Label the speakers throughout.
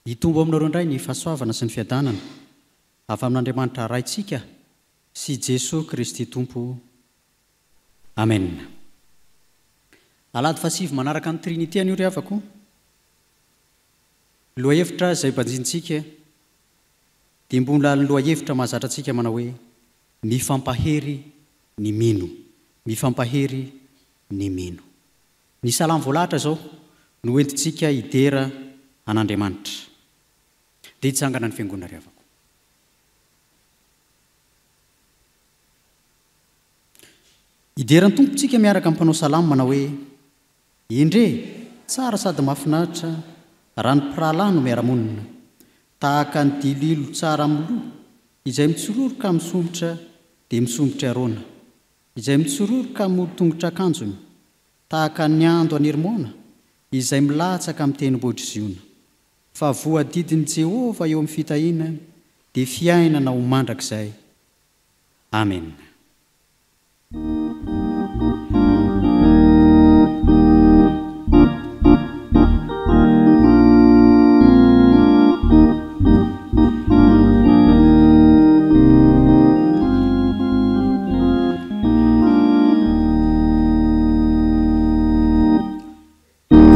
Speaker 1: Hitombo aminareo indray ny fahasoavana sy ny fiadanana avy amin'Andriamanitra Raintsika sy Jesoa Kristy Tompo. Amen. Alahady fahasivy manaraka ny Trinite anio ry havako. Lohahevitra izay banjinintsika dia mbola ny lohahevitra mahazatra antsika manao hoe Mifampahery ny mino. Mifampahery ny mino. Ny salamo voalahatra izao no entintsika hidera an'Andriamanitra. Dia hitsangana ny fiangonana ry havako. Hidera ny Tompo tsika miaraka amin'ny mpanao salamo manao hoe, Endre, tsara sady mahafinaritra raha ny mpirahalahy no miara-monina, tahaka ny dililo tsara amin'ny loha, izay mitsororoka amin'ny somotra dia misomotry Arona. Izay mitsororoka amin'ny tongotr'akanjony, tahaka ny ando an'i Hermona, izay milatsaka amin'ny tendrombohitr'i Ziona. Fa voadidin'i Jehovah eo amin'ny fitahiana, dia fiainana ho mandrakizay. Amena.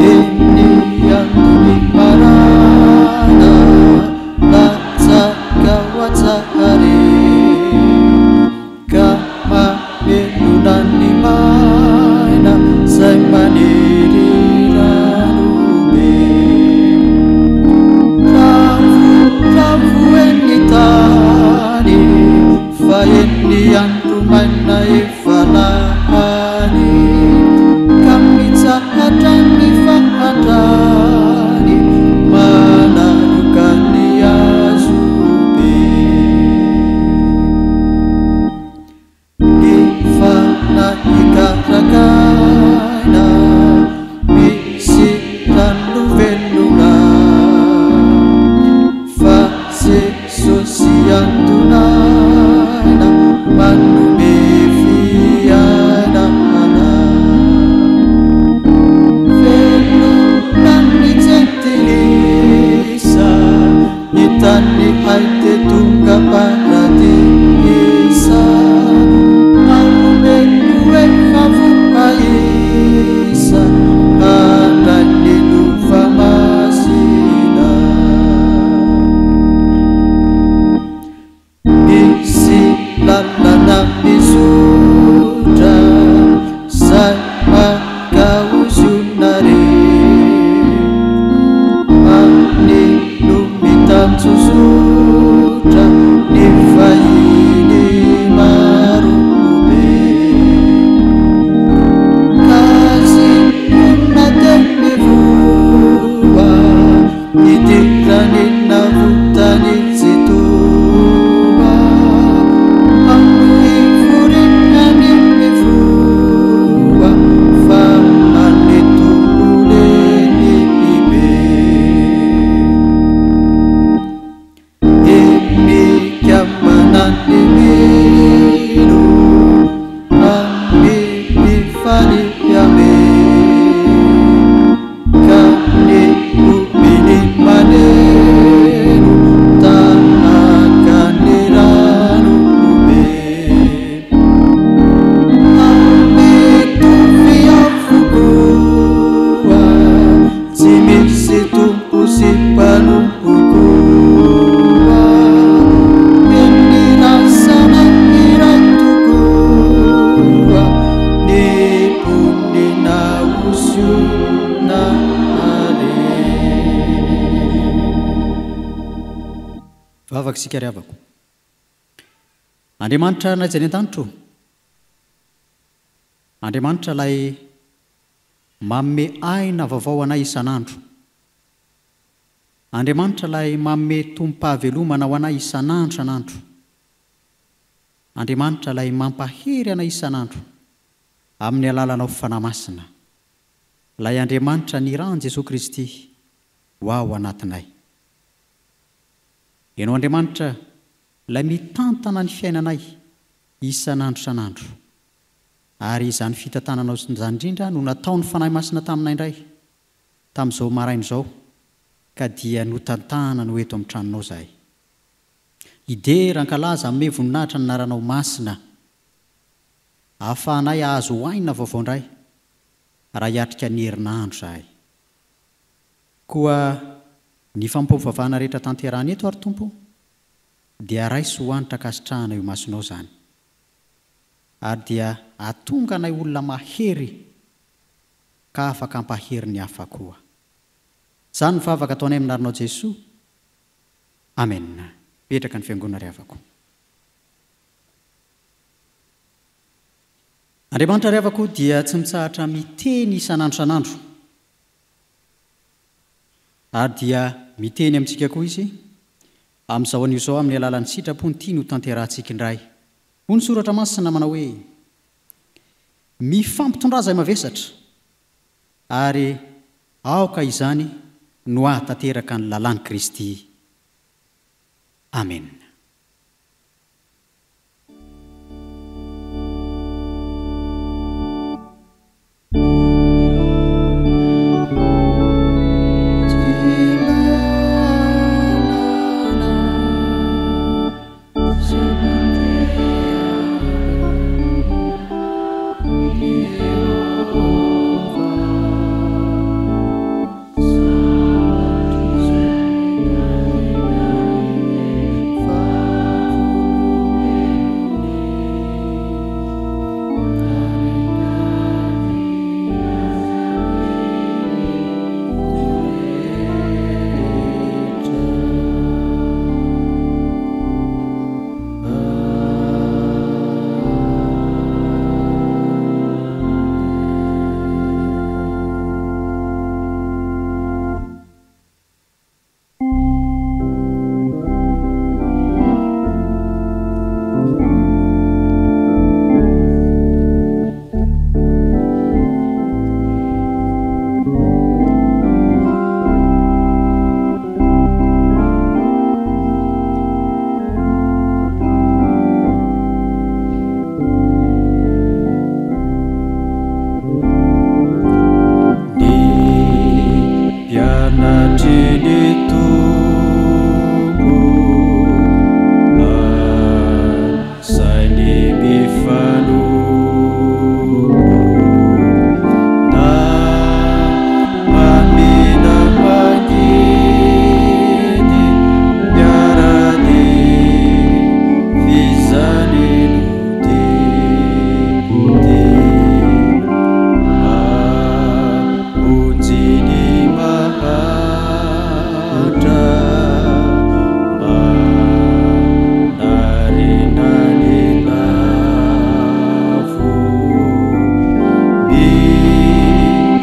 Speaker 2: Eny andon'ny marana latsaka ho atsahare Ka mamelona ny maina zay maniry rano be. Ravoravo eny tany fa eny andro maina efa lany ka mitsahatra ny fahantrany manaloka ny hazo be. Ny fanahy karankaina misy rano velona fa Jesosy anton'aina manome fiainana. Velona ny jentilisa. Ny tany hay dia tonga paradisa Omeko efa voaisa Handray ny lova masina Misy lalana mizotra Zay mankaoziona re Any no mitanjozotra Ny vahiny maro be Kazy honina teny mivoha Nidirany navotany Tsitoha Hanohiforinany mivoha Fa any Tompo lehibe Mikambana ny mino Amim-pifaliambe Ka ny hobiny maneno Tahaka ny rano be Mitovy avokoa Tsy misy tompo sy mpanompo koa Ny razana iray tokoa Ny mponina ao Ziona are.
Speaker 1: Vavaka isika ry havako. Andriamanitra Anay izay any an-danitra o! Andriamanitra ilay manome aina vaovao anay isan'andro. Andriamanitra ilay manome tombom-pahavelomana ho anay isan'andro isan'andro. Andriamanitra ilay mampahery anay isan'andro amin'ny alalanao Fanahy Masina. Ilay Andriamanitra nirahan'i Jesoa Kristy ho ao anatinay. Ianao Andriamanitra ilay mitantana ny fiainanay isan'andro isan'andro. Ary izany fitantananao izany indrindra no nataon'ny Fanahy Masina taminay indray tamin'izao maraina izao. Ka dia notantanany ho eto amin'ny tranonao izahay. Hidera, hankalaza, hanome voninahitra ny anaranao masina. Ahafahanay hahazo aina vaovao indray raha hiatrika ny herinandro izahay. Koa ny fampivavahana rehetra tanterahana eto ary Tompo dia raiso ho hanitra ankasitrahana eo imasonao izany. Ary dia hahatonga anay olona mahery ka afaka hampahery ny hafa koa. Izany ny vavaka ataonay amin'ny anaranao Jesoa. Amen. Mipetraka ny fiangonana ry havako. Andriamanitra ry havako dia tsy mitsahatra miteny isan'andro isan'andro. Ary dia miteny amintsika koa Izy amin'izao anio izao amin'ny alalan'ny sitrapony tiany ho tanterahantsika indray. Hoy ny Soratra Masina manao hoe, Mifampitondrà izay mavesatra, ary aoka izany no hahatanteraka ny lalàn'i Kristy. Amena.
Speaker 2: Ny mpianatry ny Tompo asainy mifanompo na mamina mangidy miara-dia f'izany no didy. Mamonjy ny mahantra, manarina ny lavo,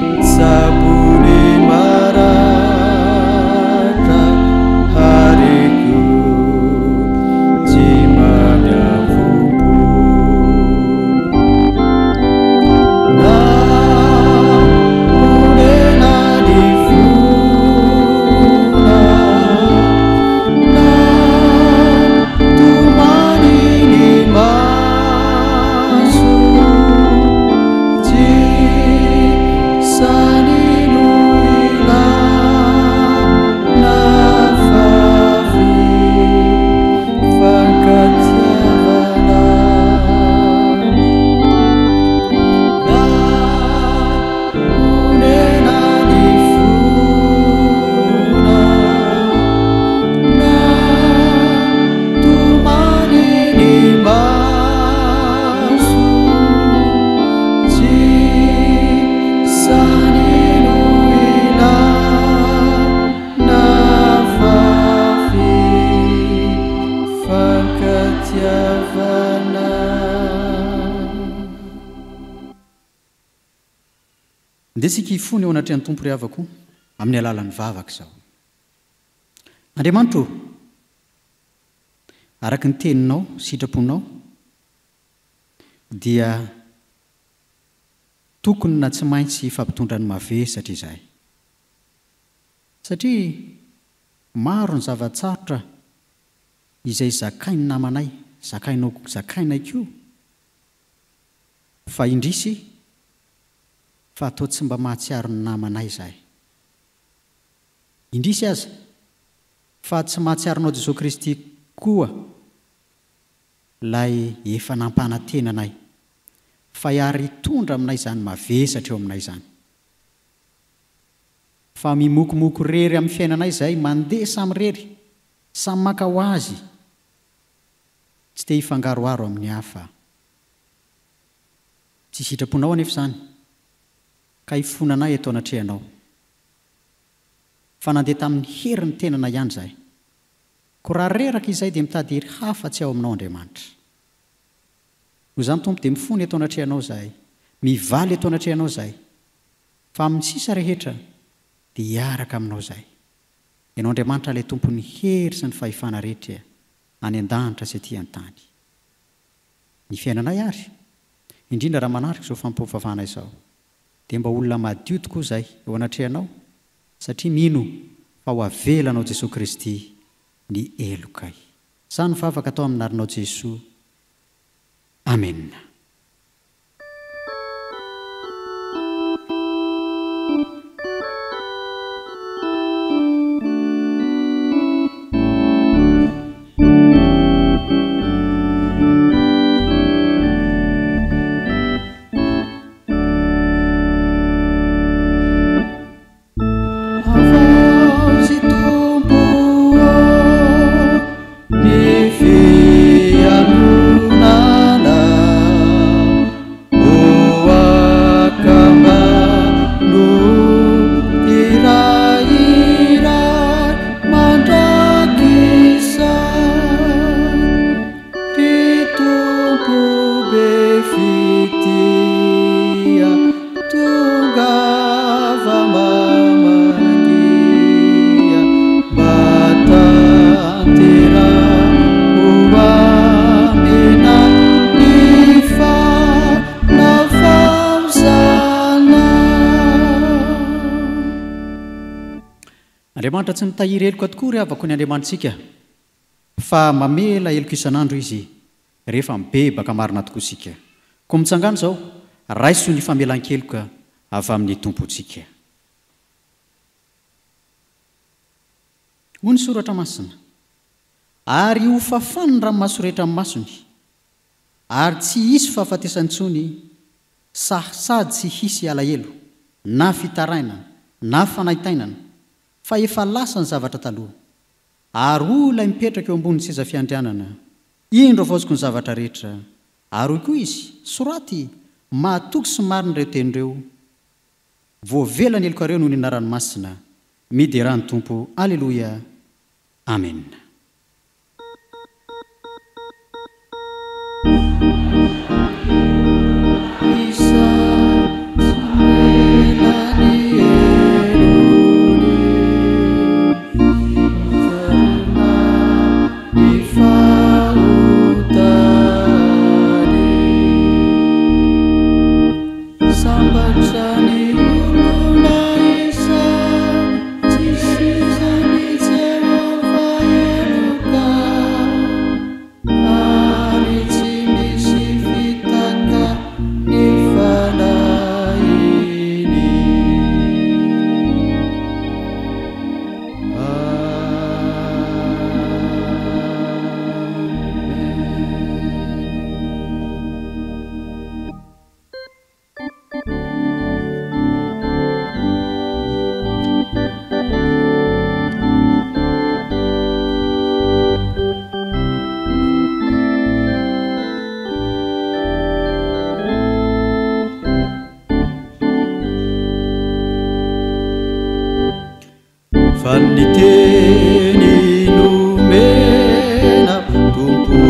Speaker 2: mitsabo ny maratra, ary koa tsy mamiavo-po. Na onena ny fona, na tomany ny maso, tsy sanino ilana fa fifankatiavana. Na onena ny fona, na tomany ny maso, tsy sanino ilana fa fifankatiavana.
Speaker 1: Ndeha isika hifona eo anatrehan'ny Tompo ry havako amin'ny alalan'ny vavaka izao. Andriamanitra ô, araka ny Teninao, sitraponao, dia tokony na tsy maintsy hifampitondra ny mavesatra izahay. Satria maro ny zava-tsarotra izay zakain'ny namanay, zakainao, zakainay koa, fa indrisy fa toa tsy mba mahatsiaro ny namanay izahay. Indrisy aza fa tsy mahatsiaro anao Jesoa Kristy koa lay efa nampanantena anay fa hiary hitondra aminay izany mavesatra eo aminay izany. Fa mimokomoko rery amin'ny fiainanay izay mandeha samirery, samy maka ho azy, tsy te hifangaroharo amin'ny hafa. Tsy sitraponao anefa izany, ka hifonanay eto anatrehanao. Fa nandeha tamin'ny herin'ny tenanay ihany izahay. Koa raha reraka izay dia mitady hery hafa tsy ao aminao Andriamanitra. Noho izany Tompo dia mifona eto anatrehanao izahay, mivaly eto anatrehanao izahay, fa amin'ny sisa rehetra dia hiaraka aminao izahay. Ianao Andriamanitra ilay Tompon'ny hery sy ny fahefana rehetra any an-danitra sy aty an-tany. Ny fiainanay ary, indrindra raha manaraka izao fampivavahana izao, dia mba olona madio tokoa izahay eo anatrehanao satria mino fa ho avelanao Jesoa Kristy ny helokay. Zany vavaka atao aminarinao Jesoa. Amena.
Speaker 2: Havaozy Tompo ô ny fiangonana ô akambano iray iray mandrakizay. Ry Tompo be fitia, tongava mamangia, mba tanteraho aminay ny fanavaozana.
Speaker 1: Andriamanitra tsy mitahiry heloka tokoa ry havako ny Andriamanitsika. Fa mamela heloka isan'andro Izy rehefa mibebaka marina tokoa isika. Koa mitsangàna izao, raiso ny famelan-keloka avy amin'ny Tompontsika. Hoy ny Soratra Masina, Ary hofafany ny ranomaso rehetra amin'ny masony, ary tsy hisy fahafatesana intsony, sahy sady tsy hisy alahelo, na fitarainana, na fanaintainana, fa efa lasa ny zavatra taloha. Ary hoy ilay mipetraka eo ambonin'ny seza fiandrianana, Indro havaoziko ny zavatra rehetra. Ary hoy koa izy, Soraty, mahatoky sy marina ireo teny ireo. Voavela ny helokareo noho ny anarany masina. Miderà ny Tompo. Aleloia. Amena.
Speaker 2: Izaho tsy mila ny herony, Miverina ny fahotany. Sambatra ny olona izay tsy sisan'i Jehovah heloka. Ary tsy misy fitaka ny fanahiny. Amen. Fa ny teny nomena Tompo ô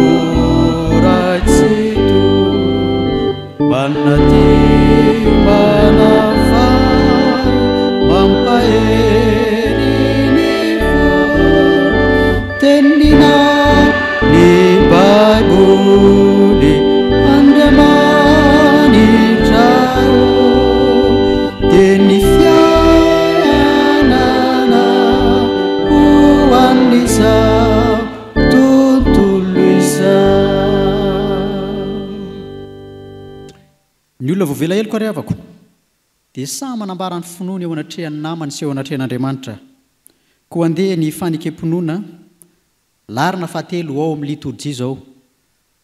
Speaker 2: Ray Tsitoha Manadio manafara Mampahery ny fo Teninao ny Baiboly Andriamanitra ô Teny fiainana ho an'izao tontolo izao.
Speaker 1: Ny olona voavela heloka ry havako dia sahy manambara ny finoany eo anatrehan'ny namany sy eo anatrehan'Andriamanitra. Koa andeha ny fanekem-pinoana laharana fahatelo ao amin'ny litorjia izao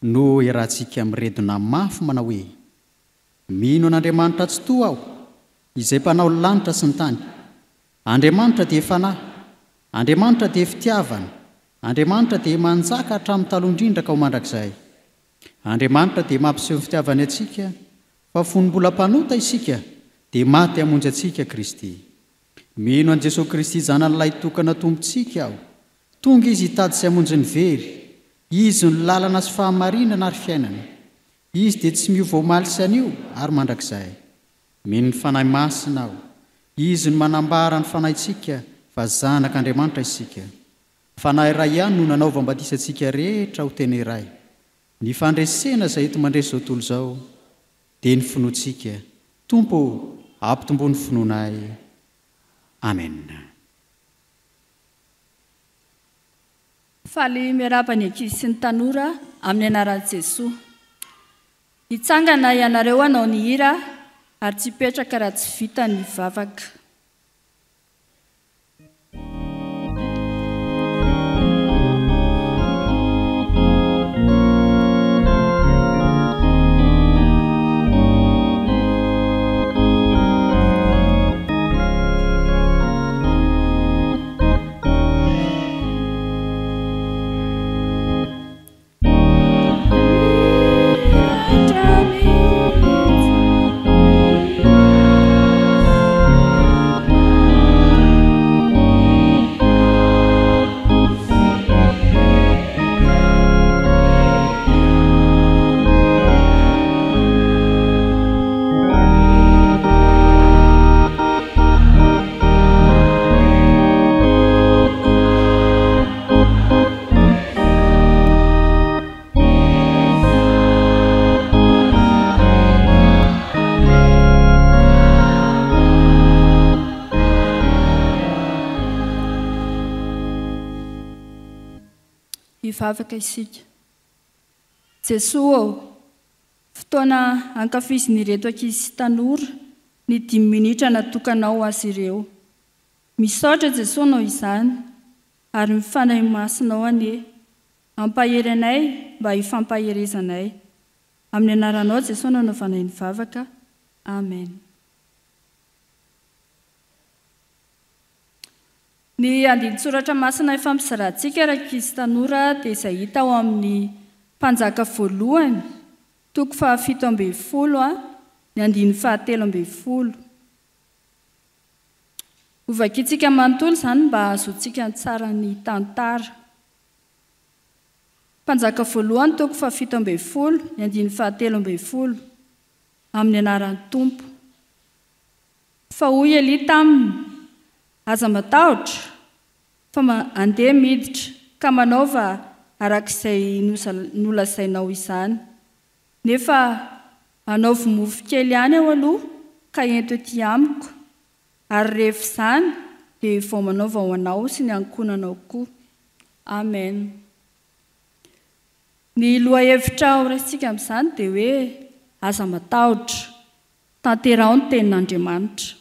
Speaker 1: no iarahantsika miredona mafy manao hoe, Mino an'Andriamanitra Tsitoha aho, izay Mpanao ny lanitra sy ny tany. Andriamanitra dia Fanahy. Andriamanitra dia Fitiavana. Andriamanitra dia manjaka hatramin'ny taloha indrindra ka ho mandrakizay. Andriamanitra dia mampiseho ny fitiavany antsika fa fony mbola mpanota isika dia maty hamonjy antsika Kristy. Mino an'i Jesoa Kristy Zanany Lahitokana Tompontsika aho. Tonga Izy hitady sy hamonjy ny very. Izy no lalana sy fahamarinana ary fiainana. Izy dia tsy miova omaly sy anio ary mandrakizay. Mino ny Fanahy Masina aho. Izy no manambara ny fanahintsika fa zanak'Andriamanitra isika. Fanahy iray ihany no nanaovam-batisa antsika rehetra ho tena iray. Ny fandresena izay enti-mandresy izao tontolo izao dia ny finoantsika. Tompo ô, ampitomboy ny finoanay. Amena.
Speaker 3: Faly miarahaba ny ankizy sy ny tanora amin'ny anaran'i Jesoa. Hitsangana ianareo hanao ny hira ary tsy hipetraka raha tsy vita ny vavaka. Hivavaka isika. Jesoa ô, fotoana ankafizin'ireto ankizy sy tanora ny dimy minitra natokanao ho azy ireo. Misaotra Jesoa noho izany ary ny Fanahy Masinao anie hampahery anay mba hifampaherezanay. Amin'ny anaranao Jesoa no anaovanay ny vavaka. Amen. Ny andinin-tsoratra masina ifampizarantsika rankizy tanora dia izay hita ao amin'ny Mpanjaka voalohany toko faha 17 ny andininy faha 13. Hovakintsika manontolo izany mba hahazoantsika ny tsaran'ny tantara. Mpanjaka voalohany toko faha 17, ny andininy faha 13, Amin'ny anaran'ny Tompo. Fa hoy Elia taminy, Aza matahotra, fa andeha miditra, ka manaova araka izay nolazainao izany. Nefa anaovy mofo kely ihany ao aloha ka ento ety amiko, ary rehefa izany dia vao manaova ho anao sy ny ankohonanao koa. Amen. Ny lohahevitra horaisintsika amin'izany dia hoe aza matahotra, tanteraho ny tenin'Andriamanitra.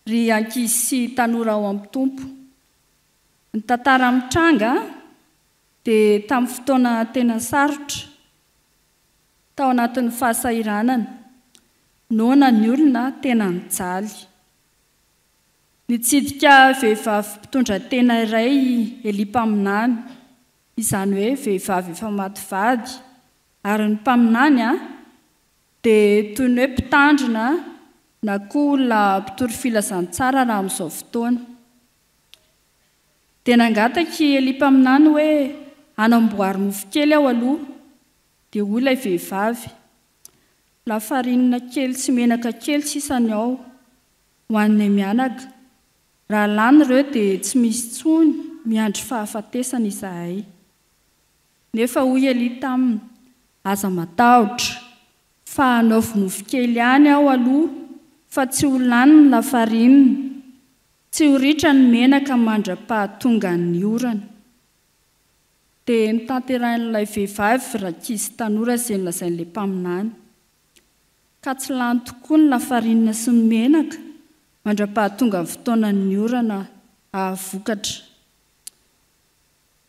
Speaker 3: Ry ankizy sy tanora ao amin'ny Tompo, ny tantara mitranga dia tamin'ny fotoana tena sarotra, tao anatin'ny fahasahiranana, noana ny olona, tena nijaly. Nitsidika vehivavy mpitondra tena iray i Elia mpaminany, izany hoe vehivavy efa maty vady, ary ny mpaminany dia toy ny hoe mpitandrina na koa olona mpitory filazantsara raha amin'izao fotoana. Dia nangataka i Elia mpaminany hoe, Anamboary mofo kely aho aloha. Dia hoy ilay vehivavy, Lafarinina kely sy menaka kely sisa ny ao, ho anay mianaka. Raha lany ireo dia tsy misy intsony, miandry fahafatesana izahay. Nefa hoy Elia taminy, Aza matahotra, fa anaovy mofo kely ihany aho aloha, fa tsy ho lany ny lafarinina. Tsy ho ritra ny menaka mandra-pahatongan'ny orana. Dia notanterahin'ilay vehivavy rankizy tanora izay nolazain'ilay mpaminany. Ka tsy lany tokoa ny lafarinina sy ny menaka mandra-pahatongan'ny fotoanan'ny orana. Hahavokatra.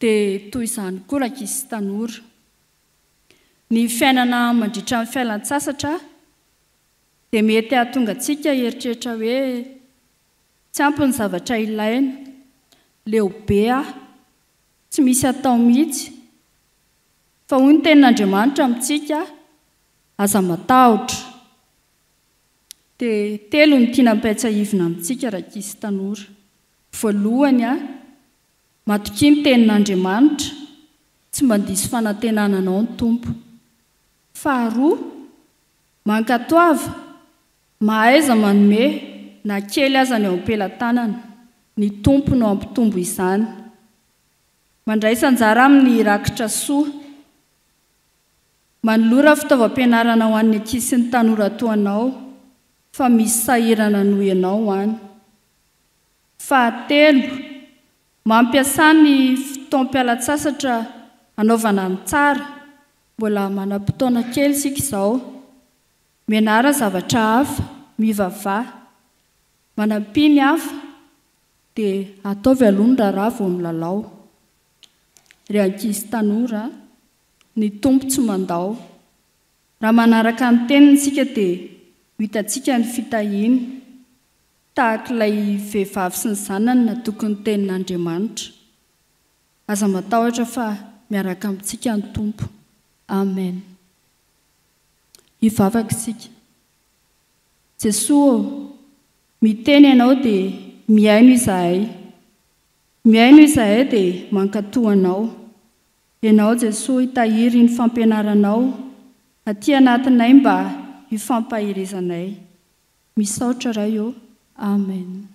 Speaker 3: Dia toy izany koa rankizy sy tanora. Ny fiainana mandritra ny fialan-tsasatra dia mety hahatonga antsika hieritreritra hoe, Tsy ampy ny zavatra ilaina, leo be aho, tsy misy atao mihitsy. Fa hoy ny Tenin'Andriamanitra amintsika, Aza matahotra. Dia telo ny tiana ampahatsiahivina amintsika rankizy sy tanora. Voalohany, matokia ny Tenin'Andriamanitra, tsy mandiso fanantenana anao ny Tompo. Faharoa, mankatoava, mahaiza manome na kely aza ny eo am-pelatanana, ny Tompo no hampitombo izany. Mandraisa anjara amin'ny rakitra soa. Manolora fitaovam-pianarana ho an'ny ankizy sy ny tanora toa anao fa misy sahirana noho ianao any. Fahatelo, mampiasà ny fotoam-pialan-tsasatra hanaovana ny tsara, mbola manam-potoana kely isika izao. Mianara zavatra hafa, mivavaha. Manampia ny hafa, dia ataovy aloha ny raharaha vao milalao. Ry ankizy tanora a! Ny Tompo tsy mandao. Raha manaraka ny teniny isika dia ho hitantsika ny fitahiany, tahaka ilay vehivavy sy ny zanany natoky ny tenin'Andriamanitra. Aza matahotra fa miaraka amintsika ny Tompo. Amen. Hivavaka isika. Jesoa ô, miteny Ianao dia mihaino izahay. Mihaino izahay dia mankatò Anao. Ianao Jesoa hitahiry ny fampianaranao aty anatinay mba hifampaherezanay. Misaotra Ray ô. Amen.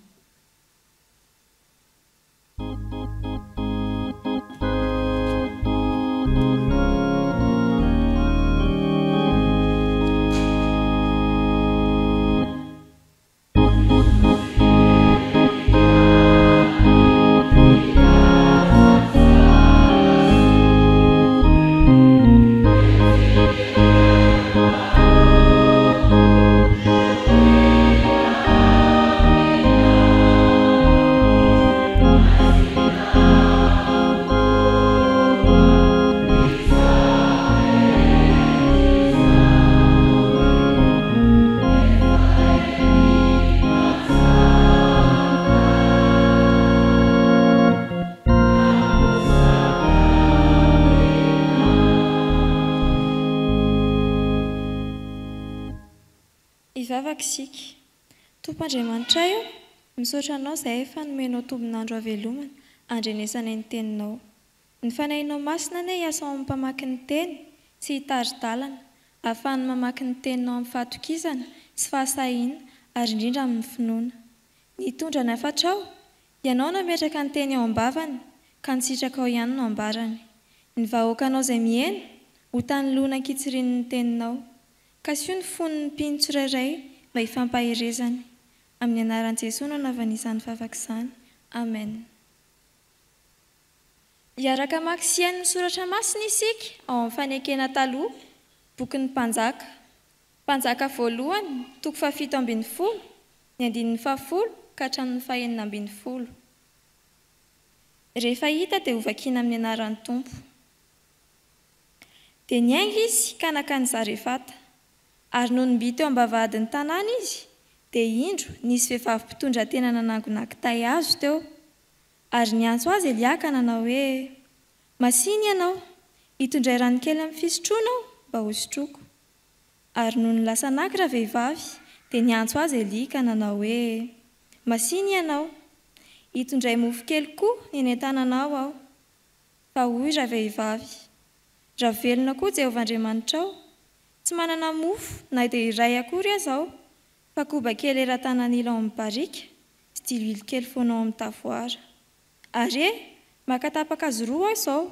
Speaker 4: Hivavaka isika. Tompo Andriamanitray o, misaotra Anao izahay fa nomenao tombon'andro havelomana handrenesanay ny Teninao. Ny Fanahinao Masina anie hiasa ao amin'ny mpamaky ny Teny sy hitari-dalana, ahafahany mamaky ny Teninao amin'ny fahatokisana sy fahasahiana ary indrindra amin'ny finoana. Ny hitondra ny hafatrao, Ianao nametraka ny Teny ao am-bavany, ka ny sitrakao ihany no ambarany. Ny vahoakanao izay mihena, ho tanoloana an-kitsirian'ny Teninao. Kasio ny fon'ny mpino tsirairay mba hifampaherezany. Amin'ny anaran'i Jesoa no anaovana izany vavaka izany. Amen. Hiaraka hamaky sy hihaino ny soratra masina isika ao amin'ny Fanekena Taloha, bokin'ny Mpanjaka. Mpanjaka voalohany, toko fahafito ambin'ny folo, ny andininy fahafolo ka hatramin'ny fahenina ambin'ny folo. Rehefa hita dia hovakiana amin'ny anaran'ny Tompo. Dia niainga izy ka nankany Zarefata. Ary nony mby teo am-bavahadin'ny tanàna izy, dia indro nisy vehivavy mpitondratena nanangona kitay hazo teo. Ary niantso azy Elia ka nanao hoe, Masìna ianao, itondray rano kely amin'ny fisotroana aho mba hosotroiko. Ary nony lasa naka ravehivavy, dia niantso azy Elia ka nanao hoe, Masìna ianao, itondray mofo kely koa ny eny an-tananao aho. Fa hoy ravehivavy, Raha velona koa Jehovah Andriamanitrao, tsy manana mofo na dia iray akory aza aho, fa koba kely eran-tanan'ila ao amin'ny barika sy diloilo kely foana ao amin'ny tavoara. Ary e, maka tapa-kazo roa aho izao,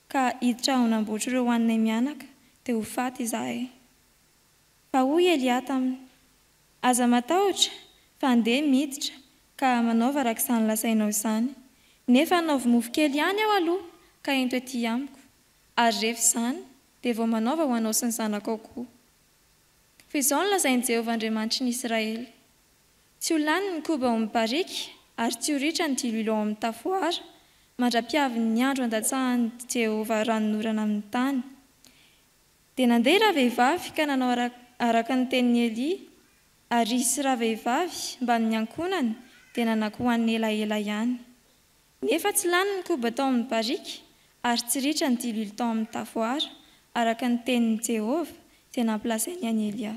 Speaker 4: ka hiditra hanamboatra ireo hohaninay mianaka, dia ho faty izahay. Fa hoy Elia taminy, Aza matahotra, fa andeha miditra, ka manaova araka izany lazainao izany. Nefa anaovy mofo kely ihany aho aloha, ka ento ety amiko. Ary rehefa izany, dia vao manaova ho anao sy ny zanakao koa. Fa izao no lazain'i Jehovah Andriamanitry ny Israely, Tsy ho lany ny koba ao amin'ny barika, ary tsy ho ritra ny diloilo ao amin'ny tavoara, mandra-piavin'ny andro handatsahan'i Jehovah ranonorana amin'ny tany. Dia nandeha ravehivavy ka nanao araka ny tenin'i Elia, ary izy sy ravehivavy mbamin'ny ankohonany dia nanan-kohanina elaela ihany. Nefa tsy lany ny koba tao amin'ny barika, ary tsy ritra ny diloilo tao amin'ny tavoara, araka ny tenin'i Jehovah izay nampilazainy an'i Elia.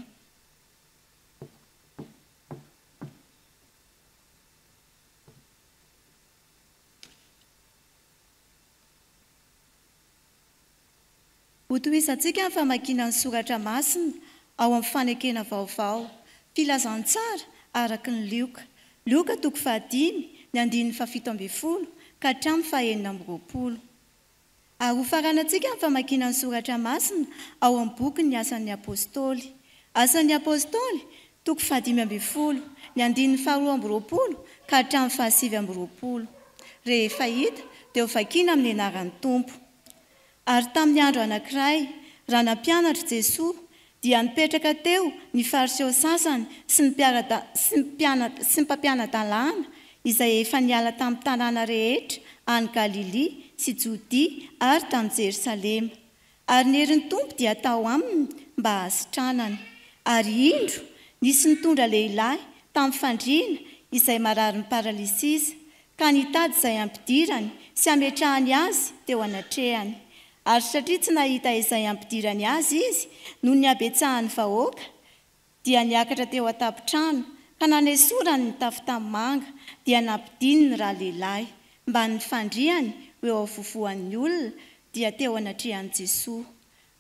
Speaker 5: Hotohizantsika ny famakiana ny soratra masina ao amin'ny Fanekena Vaovao, Filazantsara araka ny Lioka, Lioka toko fahadimy, ny andininy fahafito ambin'ny folo ka hatramin'ny fahenina amby roapolo. Ary hofaranantsika ny famakiana ny soratra masina ao amin'ny bokin'ny Asan'ny Apostoly, Asan'ny Apostoly, toko fahadimy ambin'ny folo, ny andininy faharoa amby roapolo ka hatramin'ny fahasivy amby roapolo. Rehefa hita dia hovakiana amin'ny anaran'ny Tompo. Ary tamin'ny andro anankiray, raha nampianatra Jesoa, dia nipetraka teo ny Fariseo sasany sy ny mpiara-da sy ny mpiana sy ny mpampiana-dalàna, izay efa niala tamin'ny tanàna rehetra any Galilia sy Jodia ary tany Jerosalema. Ary ny herin'ny Tompo dia tao aminy mba hahasitranany. Ary indro, nisy nitondra lehilahy tamin'ny fandriana izay mararin'ny paralysisa, ka nitady izay hampidirany sy hametrahany azy teo anatrehany. Ary satria tsy nahita izay hampidirany azy izy, noho ny habetsahan'ny vahoaka, dia niakatra teo an-tampon-trano, ka nanesorany ny tafo-tanimanga, dia nampidininy ralehilahy, mbamin'ny fandriany ho eo afovoan'ny olona, dia teo anatrehan'i Jesoa.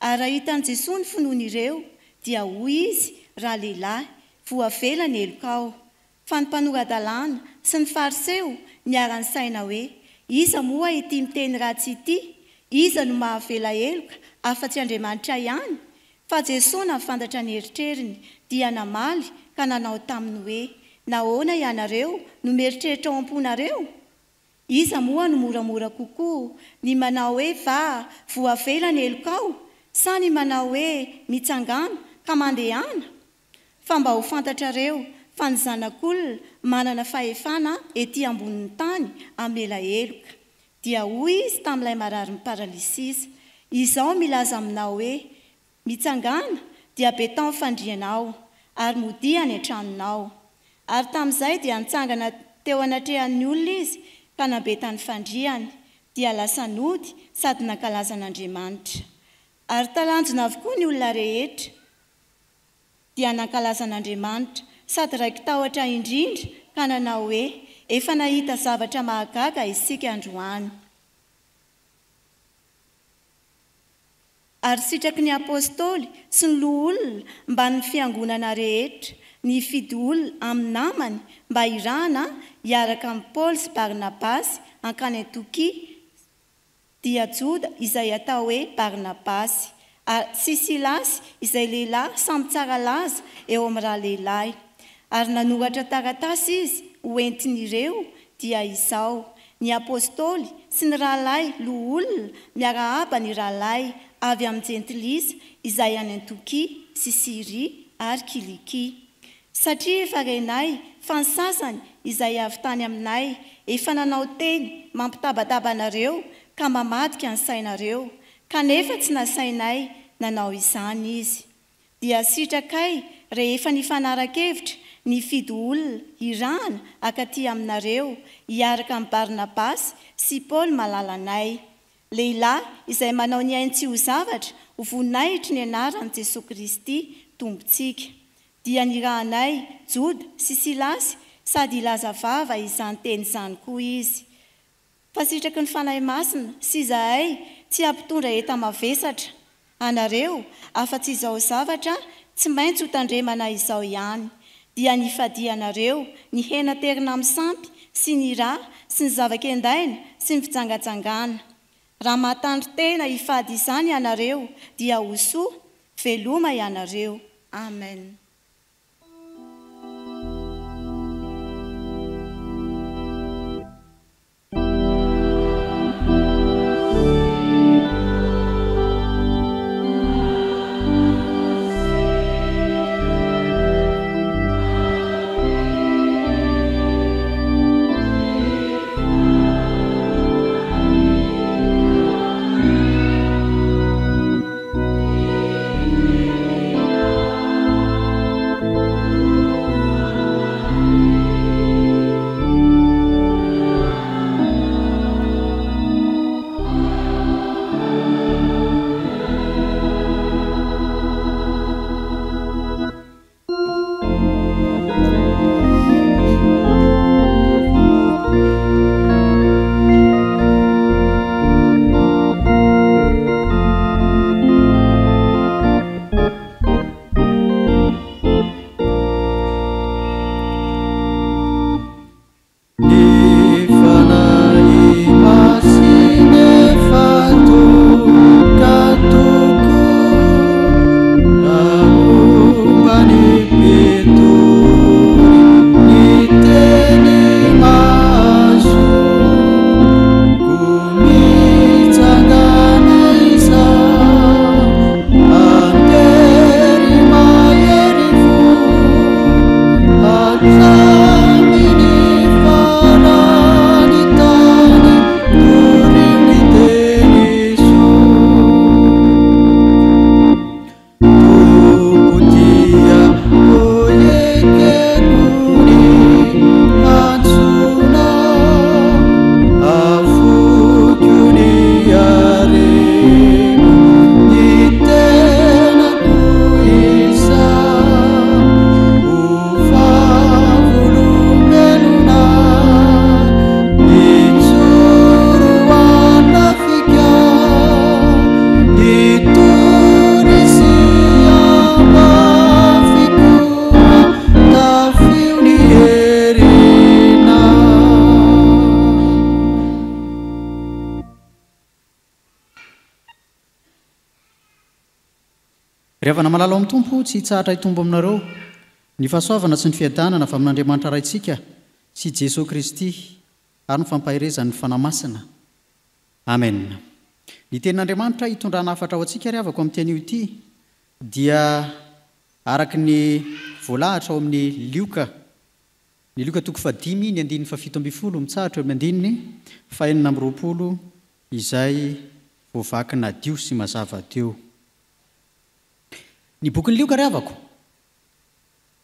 Speaker 5: Ary raha hitan'i Jesoa ny finoan'ireo, dia hoy Izy, Ralehilahy, voavela ny helokao. Fa ny mpanora-dalàna sy ny Fariseo niara-nisaina hoe, Iza moa ity miteny ratsy ity? Iza no mahavela heloka afa-tsy Andriamanitra ihany? Fa Jesoa nahafantatra ny eritreriny, dia namaly ka nanao taminy hoe, Nahoana ianareo no mieritreritra ao am-ponareo? Iza moa no moramora kokoa, ny manao hoe, Va, voavela ny helokao? sa ny manao hoe, Mitsangàna, ka mandehana? Fa mba ho fantatrareo fa ny Zanak'olona manana fahefana ety ambonin'ny tany hamela heloka. Dia hoy izy tamin'ilay mararin'ny paralysisa, Izao milaza aminao hoe, Mitsangàna, dia betao ny fandrianao, ary modia any an-tranonao. Ary tamin'izay dia nitsangana teo anatrehan'ny olona izy ka nambeta ny fandriany, dia lasa nody sady nankalaza an'Andriamanitra. Ary talanjona avokoa ny olona rehetra. dia nankalaza an'Andriamanitra, sady raiki-tahotra indrindra, ka nanao hoe, Efa nahita zavatra mahagaga isika androany. Ary sitraky ny apostoly sy ny loholona mbamin'ny fiangonana rehetra ny hifidy olona amin'ny namany mba hirahana hiaraka amin'i Paoly sy Barnabasy hankany Antiokia dia Joda izay atao hoe Barnabasy, ary sy Silasy izay lehilahy samy tsara laza eo amin'ny ralehilahy. Ary nanoratra taratasy izy ho entin'ireo, dia izao, Ny apostoly sy ny rahalahy loholona miarahaba ny rahalahy avy amin'ny Jentilisa izay any Antokia sy Syria ary Kilikia. Satria efa renay fa ny sasany izay avy tany aminay efa nanao teny mampitabataba anareo ka mamadika ny sainareo, kanefa tsy nasainay nanao izany izy. Dia sitrakay rehefa nifanara-kevitra nifidy olona hirahana hakaty aminareo hiaraka amin'i Barnabasy sy Paoly malalanay, lehilahy izay manao ny ainy tsy ho zavatra ho voninahitry ny anaran'i Jesoa Kristy Tompontsika. Dia nirahanay Joda sy Silasy sady hilaza vava izany teny izany koa izy. Fa sitraky ny Fanahy Masina sy izahay tsy hampitondra enta-mavesatra anareo afa-tsy izao zavatra tsy maintsy hotandremana izao ihany, dia ny hifadianareo ny hena terina amin'ny sampy sy ny ra sy ny zava-kendaina sy ny fijangajangana. Raha mahatandrin-tena hifady izany ianareo dia ho soa, veloma ianareo. Amen.
Speaker 1: Ry havana malala ao amin'ny Tompo, tsy hitsahatra hitombo aminareo ny fahasoavana sy ny fiadanana avy amin'Andriamanitra Raintsika sy Jesoa Kristy ary ny fampaherezan'ny Fanahy Masina. Amen. Ny Tenin'Andriamanitra hitondrana hafatra ho antsika ry havako amin'ity anio ity dia araka ny voalahatra ao amin'ny Lioka, ny Lioka toko fahadimy ny andininy fahafito ambinifolo mitsahatra eo amin'ny andininy fahenina amby roapolo izay voavaky nadio sy mazava teo. Ny bokin'i Lioka ry havako,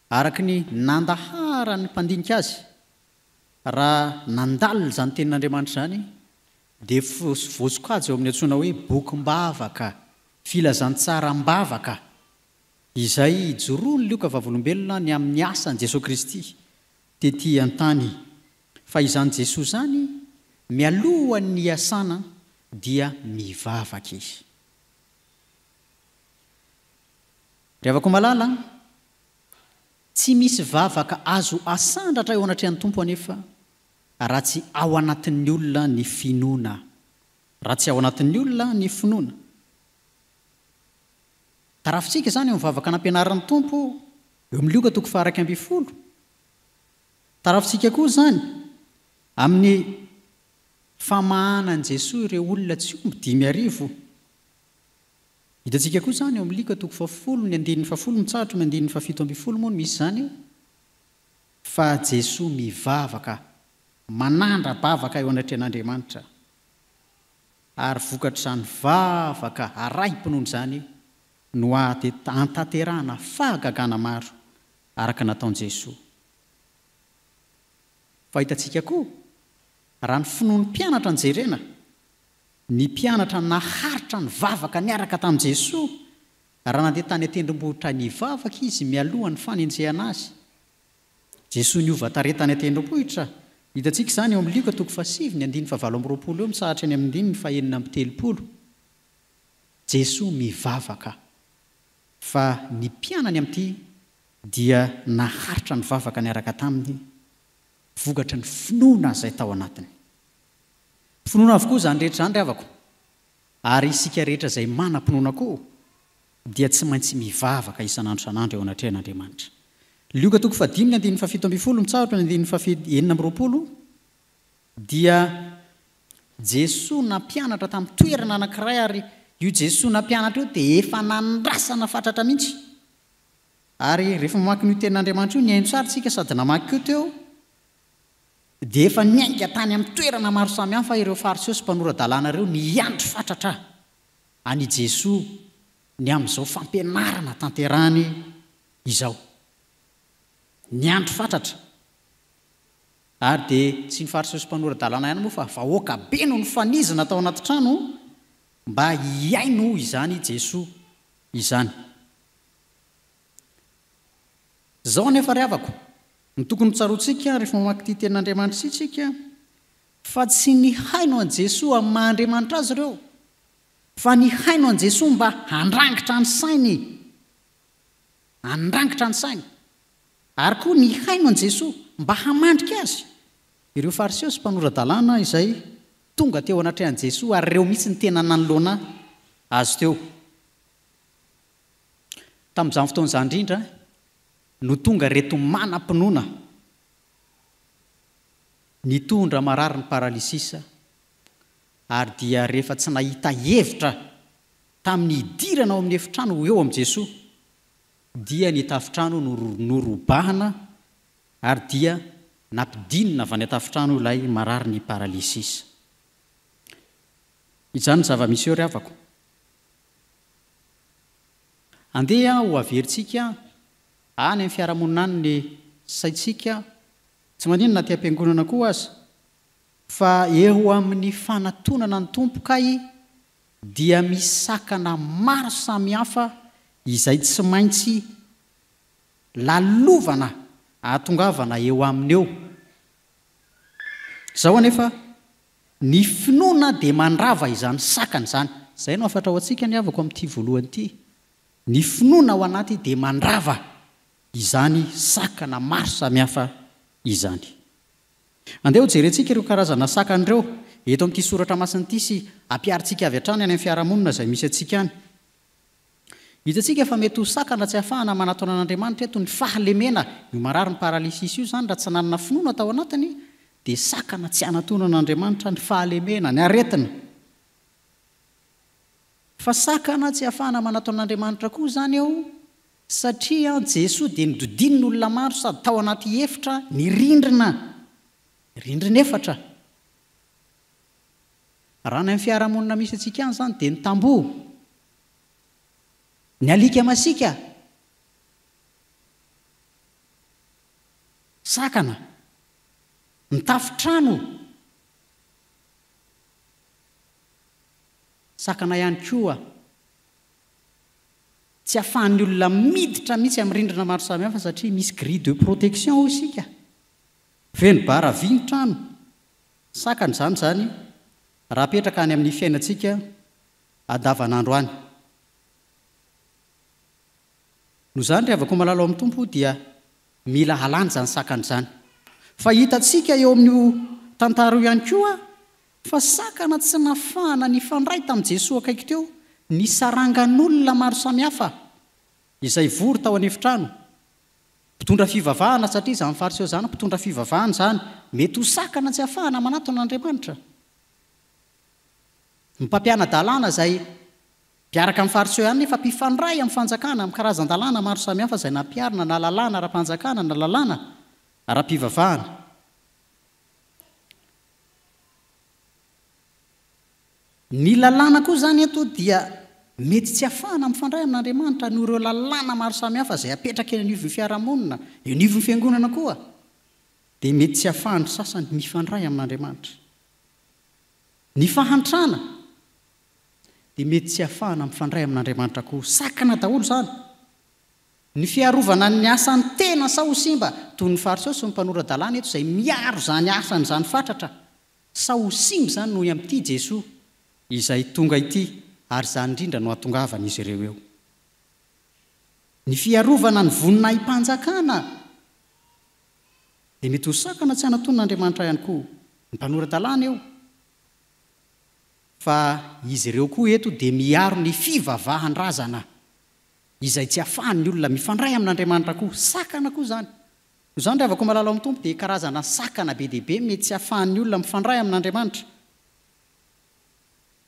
Speaker 1: araka ny nandaharan'ny mpandinika azy, raha nandalina izany tenin'Andriamanitra izany, dia voasokajy eo amin'ny antsoina hoe bokim-bavaka, filazantsara am-bavaka, izay ijoroan'i Lioka vavolombelona ny amin'ny asan'i Jesoa Kristy tety an-tany. Fa izany Jesoa izany, mialohan'ny hiasana dia mivavaka Izy. Ry havako malala, tsy misy vavaka azo asandratra eo anatrehan'ny Tompo anefa raha tsy ao anatin'ny olona ny finoana. Raha tsy ao anatin'ny olona ny finoana. Tarafintsika izany eo amin'ny vavaka nampianarin'ny Tompo eo amin'ny Lioka toko faha-11. Tarafintsika koa izany amin'ny famahanan'i Jesoa ireo olona tsy omby 5000. Hitantsika koa izany eo amin'ny Lioka toko fahafolo ny andininy fahafolo mitsahatra ny andininy fahafito ambinifolo moa no misy izany fa Jesoa mivavaka, manandra-bavaka eo anatrehan'Andriamanitra ary vokatr'izany vavaka arahim-pinoana izany no ahatanterahana fahagagana maro araka nataon'i Jesoa. Fa hitantsika koa raha ny finoan'ny mpianatra no jerena, ny mpianatra naharitra nivavaka niaraka tamin'i Jesoa raha nandeha tany an-tendrombohitra nivavaka izy mialoha ny fanenjehana azy. Jesoa niova tarehy tany an-tendrombohitra, hitantsika izany eo amin'ny Lioka toko fahasivy ny andininy fahavalo amby roapolo eo mitsahatra eny amin'ny andininy fahenina amby telopolo. Jesoa mivavaka fa ny mpianany amin'ity dia naharitra nivavaka niaraka taminy vokatry ny finoana izay tao anatiny. Finoana avokoa izany rehetra izany ry havako, ary isika rehetra izay manam-pinoana koa dia tsy maintsy mivavaka isan'andro isan'andro eo anatrehan'Andriamanitra. Lioka toko fahadimy ny andininy fahafito ambinifolo mitsahatra ny andininy fahafi 26 dia Jesoa nampianatra tamin'ny toerana anankiray ary io Jesoa nampianatra io dia efa nandrasana fatratra mihitsy. Ary rehefa mamaky an'io tenin'Andriamanitra io, nihaino tsara isika sady namaky koa teo, dia efa niainga tany amin'ny toerana maro samihafa ireo Fariseo sy mpanora-dalàna ireo niandry fatratra an'i Jesoa ny amin'izao fampianarana tanterahany izao. Niandry fatratra. Ary dia tsy ny Fariseo sy mpanora-dalàna ihany moa fa vahoaka be no nifanizina tao anaty trano mba hihaino izany Jesoa izany. Izao anefa ry havako, no tokony ho tsaroantsika rehefa mamaky ity tenin'Andriamanitra ity isika, fa tsy nihaino an'i Jesoa amin'ny maha Andriamanitra Azy ireo, fa nihaino an'i Jesoa mba handrangitra ny sainy, handrangitra ny sainy, ary koa nihaino an'i Jesoa mba hamandrika Azy. Ireo Fariseo sy mpanora-dalàna izay tonga teo anatrehan'i Jesoa ary ireo mihitsy no tena nanoloana Azy teo. Tamin'izany fotoana izany indrindra no tonga ireto manam-pinoana nitondra marary ny paralysisa ary dia rehefa tsy nahita hevitra tamin'ny hidirana ao amin'ny efitrano ho eo amin'i Jesoa dia ny tafontrano no norobahana ary dia nampidinina avy any an-tafontrano ilay marary ny paralysisa. Izany ny zava-misy eo ry havako. Andeha ho averintsika any amin'ny fiarahamonina any ny saintsika, tsy maninona na aty am-piangonana koa aza, fa eo amin'ny fanatonana ny Tompo kay dia misy sakana maro samihafa izay tsy maintsy lalovana ahatongavana eo aminy eo. Izao anefa, Ny finoana dia mandrava izany sakana izany. Izay no hafatra ho antsika ny havako amin'ity voalohany ity. Ny finoana ao anaty dia mandrava izany sakana maro samihafa izany. Andeha ho jerentsika ireo karazana sakana ireo eto amin'ity soratra masina ity sy ampiharintsika avy hatrany any amin'ny fiarahamonina izay misy antsika any. Hitantsika fa mety ho sakana tsy ahafahana manatona an'Andriamanitra eto ny fahalemena. Io marary ny paralysis io izany raha tsy nanana finoana tao anatiny dia sakana tsy hanatona an'Andriamanitra ny fahalemena, ny aretina. Fa sakana tsy ahafahana manatona an'Andriamanitra koa izany eo satria Jesoa dia nodidinina olona maro sady tao anaty efitra ny rindrina, rindrina efatra. Raha any amin'ny fiarahamonina misy antsika any izany dia ny tamboho, ny alika masiaka, sakana, ny tafon-trano, sakana ihany koa tsy ahafahan'ny olona miditra mihitsy amin'ny rindrina maro samihafa satria misy grille de protection hoy isika, feno bara vy ny trano. Sakana izany izany raha apetraka any amin'ny fiainantsika andavanandro any. Noho izany ry havako malala ao amin'ny Tompo dia mila alana izany sakana izany. Fa hitantsika eo amin'io tantara io ihany koa fa sakana tsy nafahana nifandray tamin'i Jesoa akaiky teo ny sarangan'olona maro samihafa izay vory tao an'efitrano Mpitondra fivavahana, satria izany Fariseo izany mpitondra fivavahana izany, mety ho sakana tsy hahafahana manatona an'Andriamanitra. Ny mpampiana-dalàna izay mpiaraka amin'ny Fariseo ihany nefa mpifandray amin'ny fanjakana, amin'ny karazan-dalàna maro samihafa izay nampiharina na lalàna ara-panjakana na lalàna ara-pivavahana. Ny lalàna koa izany eto dia mety tsy hafahana mifandray amin'Andriamanitra noho ireo lalàna maro samihafa izay apetraka eny anivon'ny fiarahamonina, eo anivon'ny fiangonana koa, dia mety tsy hafahan'ny sasany mifandray amin'Andriamanitra. Ny fahantrana dia mety tsy hafahana mifandray amin'Andriamanitra koa. Sakana daholo izany. Ny fiarovana ny asan'ny tena sao ho simba, toy ny Fariseo sy ny mpanora-dalàna eto izay miaro izany asany izany fatratra, Sao ho simba izany noho amin'ity Jesoa izay tonga ity ary izany indrindra no hahatongavan'izy ireo eo. Ny fiarovana ny voninahi-panjakana dia mety ho sakana tsy hanatonan'Andriamanitra ihany koa ny mpanora-dalàna eo. Fa izy ireo koa eto dia miaro ny fivavahan-drazana izay tsy ahafahan'ny olona mifandray amin'Andriamanitra koa. Sakana koa izany. Noho izany ry havako malala ao amin'ny Tompo dia karazana sakana be dia be mety tsy ahafahan'ny olona mifandray amin'Andriamanitra.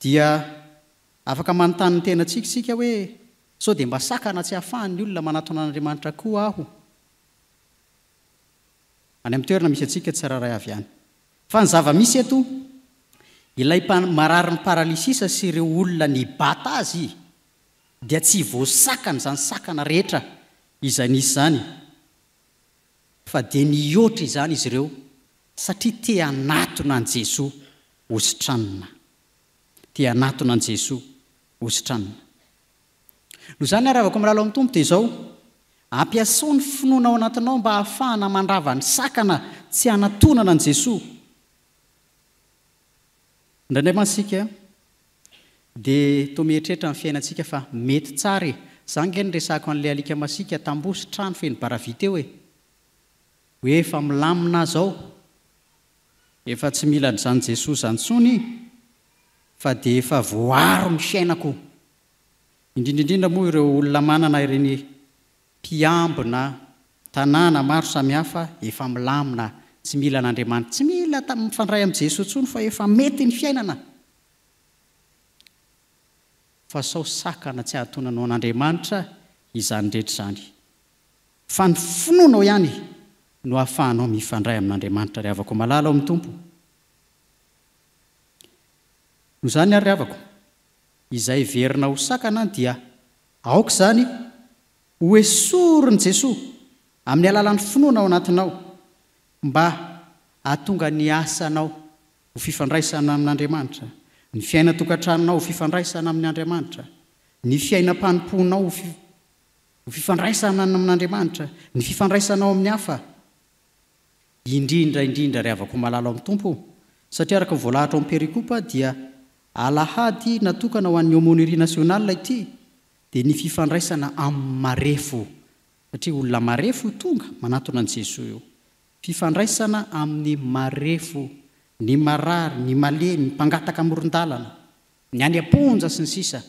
Speaker 1: Dia afaka manontany ny tenantsika isika hoe, sao dia mba sakana tsy ahafahan'ny olona manatona an'Andriamanitra koa aho? Any amin'ny toerana misy antsika tsirairay avy any. Fa ny zava-misy eto, ilay mararin'ny paralysisa sy ireo olona nibata azy dia tsy voasakana izany sakana rehetra izay nisy izany. Fa dia nihoatra izany izy ireo satria te hanatona an'i Jesoa hositranina. Te hanatona an'i Jesoa hositranina. Noho izany ary havako malala ao amin'ny Tompo dia izao, ampiasao ny finoana ao anatinao mba hahafahana mandrava ny sakana tsy hanatonana an'i Jesoa. Indraindray mantsy isika Dia toa mieritreritra ny fiainantsika fa mety tsara e! Za ange niresahako an'ilay alika masiaka tamboho sy trano feno bara vy teo e! Hoe efa milamina aho zao, efa tsy mila an'izany Jesoa izany intsony fa dia efa voaaro ny fiainako. Indrindra indrindra moa ireo olona manana ireny mpiambina tanàna maro samihafa efa milamina, tsy mila an'Andriamanitra, tsy mila mifandray amin'i Jesoa intsony fa efa mety ny fiainana. Fa sao sakana tsy hahatonanao an'Andriamanitra izany rehetra izany. Fa ny finoanao ihany no ahafahanao mifandray amin'Andriamanitra ry havako malala ao amin'ny Tompo. Noho izany ary ry havako, izay heverina ho sakana dia aoka izany ho esorin'i Jesoa amin'ny alalan'ny finoana ao anatinao mba hahatonga ny asanao ho fifandraisana amin'Andriamanitra, ny fiainan-tokantranonao ho fifandraisana amin' Andriamanitra, ny fiainam-panompoanao ho ho fifandraisana amin'Andriamanitra, ny fifandraisanao amin'ny hafa, indrindra indrindra ry havako malala ao amin'ny Tompo, satria araka ny voalahatra ao amin'ny perikopa dia alahady natokana ho an'ny Aumônerie Nationale ity, dia ny fifandraisana amin'ny marefo, satria olona marefo io tonga manatona an'i Jesoa io. Fifandraisana amin'ny marefo, ny marary, ny malemy, ny mpangataka amoron-dalana, ny any am-ponja, sy ny sisa.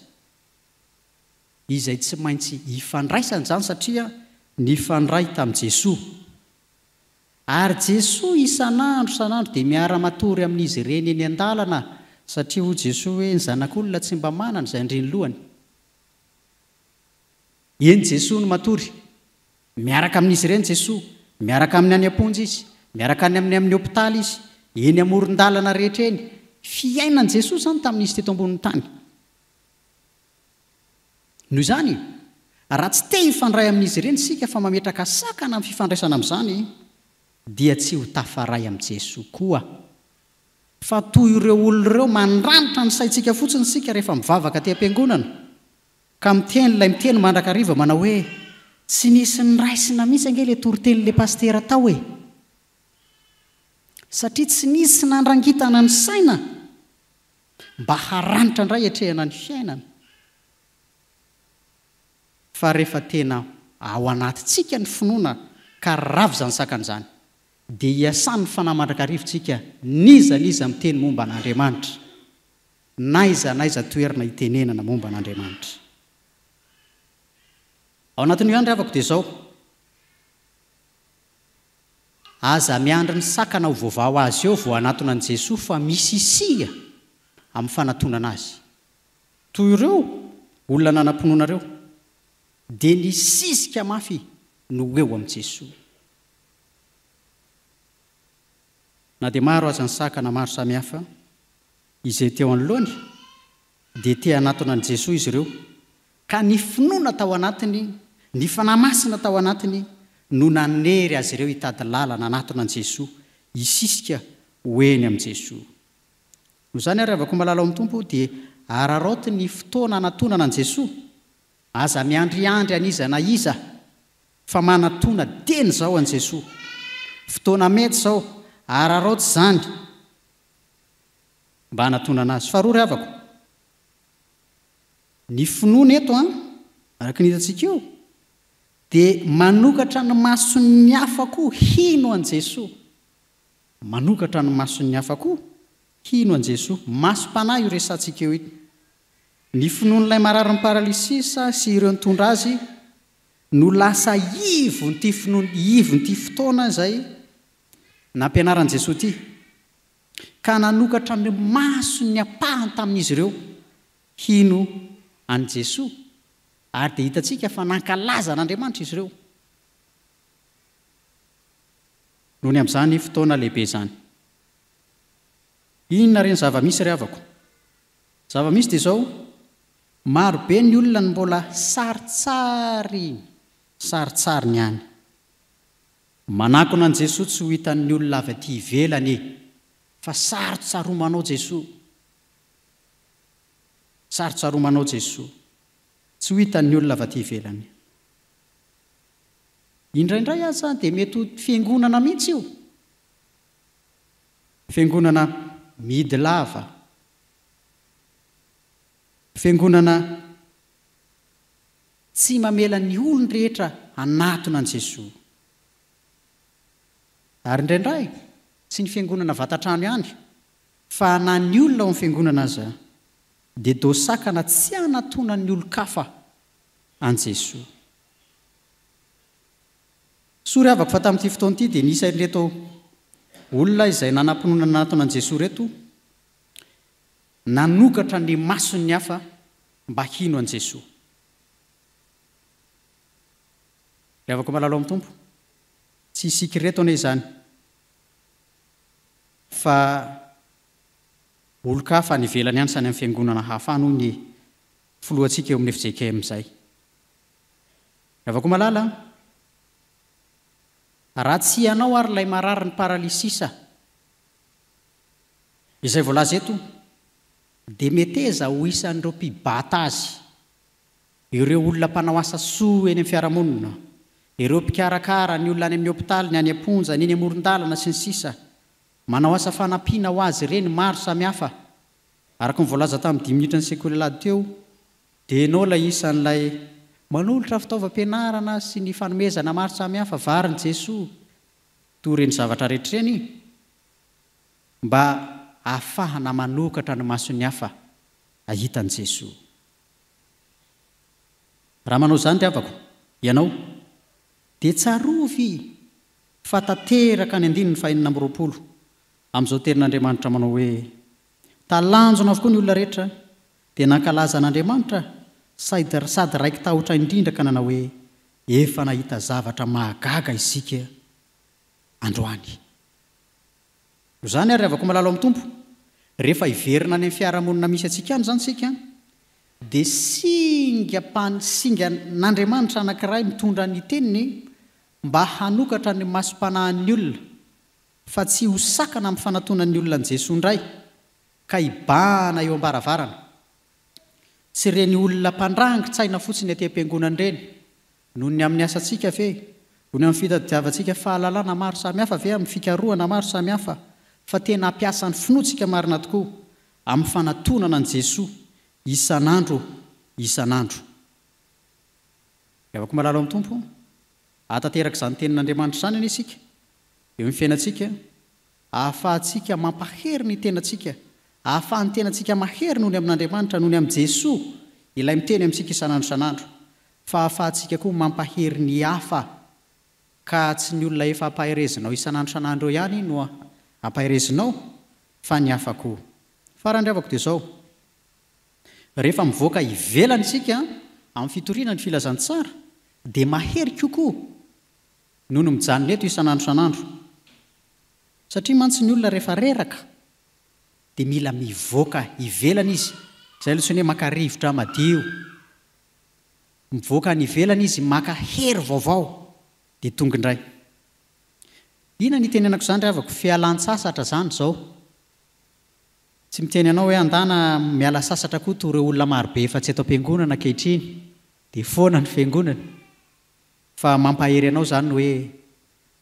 Speaker 1: Izay tsy maintsy ifandraisana izany satria nifandray tamin'i Jesoa. Ary Jesoa isan'andro isan'andro dia miara-matory amin'izy ireny eny an-dalana satria hoy Jesoa hoe ny zanak'olona tsy mba manana izay andrian'ny lohany. Eny Jesoa no matory. Miaraka amin'izy ireny Jesoa, miaraka aminy any am-ponja Izy, miaraka any aminy amin'ny hopitaly Izy, eny amoron-dalana rehetra eny. Fiainan'i Jesoa izany tamin'izy teto ambonin'ny tany. Noho izany, raha tsy te hifandray amin'izy ireny isika fa mametraka sakana amin'ny fifandraisana amin'izany, dia tsy ho tafaray amin'i Jesoa koa. Fa toy ireo olona ireo mandranitra ny saintsika fotsiny isika rehefa mivavaka aty am-piangonana, ka miteny ilay miteny mandrakariva manao hoe, Tsy nisy niraisina mihitsy ange ilay toritenin'ilay pasitera tao e! Satria tsy nisy nandrangitana ny saina. Mba haranitra indray hiatrehana ny fiainana. Fa rehefa tena ao anatintsika ny finoana ka rava izany sakana izany, dia hiasan'ny Fanahy mandrakariva isika n'iza n'iza miteny momba an'Andriamanitra, n'aiza n'aiza toerana itenenana momba an'Andriamanitra. Ao anatin'io ihany ry havako dia izao. Aza miandry ny sakana ho voavaha ho azy eo vao hanatona an'i Jesoa fa misisia amin'ny fanatonana Azy. Toy ireo olona nanam-pinoana ireo, dia nisisika mafy no ho eo amin'i Jesoa. Na dia maro aza ny sakana maro samihafa izay teo anoloany, dia te hanatona an'i Jesoa izy ireo, ka ny finoana tao anatiny, ny Fanahy Masina tao anatiny no nanery azy ireo hitady lalana hanatona an'i Jesoa, hisisika ho eny amin'i Jesoa. Noho izany ary havako malala ao amin'ny Tompo dia araraoty ny fotoana hanatonana an'i Jesoa, aza miandriandry an'iza na iza fa manatona dieny izao an'i Jesoa. Fotoana mety izao, araraoty izany mba hanatonana Azy. Faharoa ry havako, Ny finoana eto an, araka ny hitantsika io, dia manokatra ny mason'ny hafa koa hino an'i Jesoa. Manokatra ny mason'ny hafa koa hino an'i Jesoa. Masom-panahy io resahantsika eo io. Ny finoan'ilay mararin'ny paralysisa sy ireo nitondra azy no lasa ivon'ity finoana, ivon'ity fotoana izay nampianaran'i Jesoa ity, ka nanokatra ny mason'ny ampahany tamin'izy ireo hino an'i Jesoa, ary dia hitantsika fa nankalaza an'Andriamanitra izy ireo noho ny amin'izany fotoana lehibe izany. Inona re ny zava-misy ry havako? Zava-misy dia izao, maro be ny olona no mbola saritsariny, saritsariny ihany. Manakona an'i Jesoa tsy ho hitan'ny olona avy aty ivelany fa sarotsaromanao Jesoa. Sarotsaromanao Jesoa. Tsy ho hitan'ny olona avy aty ivelany. Indraindray aza dia mety ho fiangonana mihitsy io. Fiangonana mihidy lava. Fiangonana tsy mamela ny olon-drehetra hanatona an'i Jesoa. Ary indraindray tsy ny fiangonana vatan-trano ihany Fa na ny olona ao amin'ny fiangonana aza dia do sakana tsy hanatonan'ny olon-kafa an'i Jesoa. Soa ry havako fa tamin'ity fotoana ity dia nisy an'ireto olona izay nanam-pinoana nanatona an'i Jesoa ireto nanokatra ny mason'ny hafa mba hino an'i Jesoa. Ry havako malala ao amin'ny Tompo, tsy isika ireto anie izany. Fa olon-kafa any ivelany any sy any amin'ny fiangonana hafa any hoy ny filohantsika eo amin'ny fjkm izay. Ravakomalala a! Raha tsy ianao ary ilay marary ny paralysisa izay voalaza eto dia meteza ho isan'ireo mpibata azy, ireo olona mpanao asa soa eny amin'ny fiarahamonina, ireo mpikarakara ny olona any amin'ny hopitaly, ny any am-ponja, ny eny amoron-dalana, sy ny sisa Manao asa fanampiana ho azy ireny maro samihafa. Araka ny voalaza tamin'ny dimy minitra ny sekoly alahady teo, dia ianao ilay isan'ilay manolotra fitaovam-pianarana sy ny fanomezana maro samihafa, varin'i Jesoa, toy ireny zavatra rehetra ireny, mba hahafahana manokatra ny mason'ny hafa hahita an'i Jesoa. Raha manao izany ry havako, ianao, dia tsarovy fa tanteraka ny andininy fahenina amby 20 amin'izao tenin'Andriamanitra manao hoe, Talanjona avokoa ny olona rehetra, dia nankalaza an'Andriamanitra sady sady raiki-tahotra indrindra ka nanao hoe, Efa nahita zavatra mahagaga isika androany. Noho izany ary ry havako malala ao amin'ny Tompo, rehefa hiverina any amin'ny fiarahamonina misy antsika any izany isika, dia singam-pan, singan'Andriamanitra anankiray mitondra ny Teniny mba hanokatra ny masom-panahin'ny olona, fa tsy ho sakana amin'ny fanatonan'ny olona an'i Jesoa indray, ka hibahana eo am-baravarana. Tsy ireny olona mpandrangi-tsaina fotsiny aty am-piangonana ireny, Noho ny amin'ny asantsika ve? Noho ny amin'ny fitadiavantsika fahalalana maro samihafa ve amin'ny fikarohana maro samihafa fa tena hampiasa ny finoantsika marina tokoa amin'ny fanatonana an'i Jesoa isan'andro isan'andro? Ry havako malala ao amin'ny Tompo, hahatanteraka izany tenin'Andriamanitra izany anie isika eo amin'ny fiainantsika, ahafahantsika mampahery ny tenantsika, ahafahan'ny tenantsika mahery noho ny amin'Andriamanitra, noho ny amin'i Jesoa, ilay miteny amintsika isan'andro isan'andro, fa ahafahantsika koa mampahery ny hafa, ka tsy ny olona efa ampaherezinao isan'andro isan'andro eo ihany no ampaherezinao, fa ny hafa koa. Farany ry havako dia izao, rehefa mivoaka ivelany isika amin'ny fitoriana ny filazantsara dia mahery kokoa noho ny mijanona eto isan'andro isan'andro. Satria mantsy ny olona rehefa reraka dia mila mivoaka ivelany izy, izay ilay antsoina hoe maka rivotra madio. Mivoaka any ivelany izy maka hery vaovao dia tonga indray. Inona ny itenenako izany ry havako? Fialan-tsasatra izany izao. Tsy miteny anao hoe andana miala sasatra koa toa ireo olona marobe efa tsy eto am-piangonana ankehitriny dia foana ny fiangonana. Fa mampahery anao izany ny hoe